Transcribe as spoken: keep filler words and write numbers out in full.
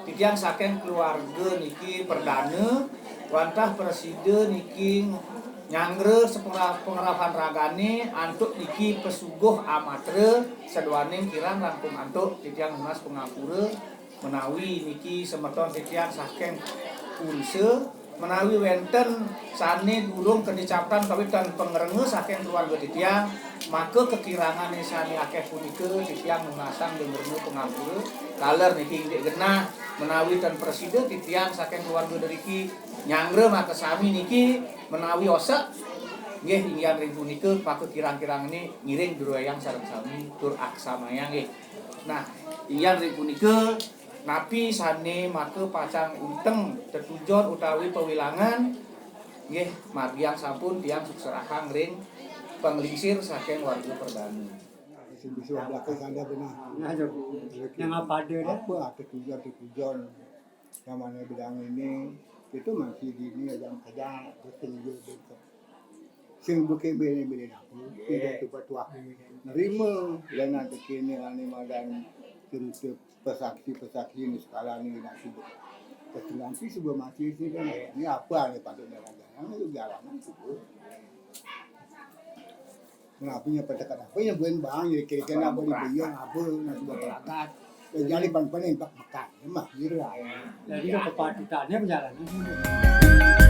Titiang saking keluarga niki perdana, wantah prasida niki nyanggra sepengra-, pengrauhan ragane antuk niki pesuguh amatra saduaning kirang langkung antuk titiang nunas pangapura menawi niki semeton titiang saking purusa, menawi wenten sane durung keni captan kawit tan pangrenga saking keluarga titiang, maka kekirangane sane akeh punika titiang nunasang geng rena pangapura. Taler niki indik genah menawi tan prasida titiang saking keluarga driki nyanggra makasami niki menawi osek. Nggih, inggihan ring punika maka kirang-kirangane ngiring druwayang sareng sami tur aksamayang nggih. Nah, inggihan ring punika napi sane maka pacang unteng tetujon utawi pawilangan nggih, margiang sampun tiang sukserahang ring panglingsir saking warga perdana. Sing bisa belakang ada benar. Nah, coba. Yang apa ada dah? Apa ada tujuan, ada tujuan. Yang mana bidang ini, itu masih gini aja kerja, betul juga. Sing bukit bini-bini aku, tidak tupat tuah. Nerima, dan nanti kini ani madan cerita pesaksi-pesaksi ni sekarang ni nak sibuk. Ketenanti sebelum mati ni kan, ni apa ni patut dia raja? Yang itu jalanan tu. Kenapa nya pada kata apa yang buat bang, ya kira-kira apa di bayar, apa, nak sudah pelakat. Jadi pan-pan ni tak makan, mah, gitu lah. Jadi kepatutannya perjalanan.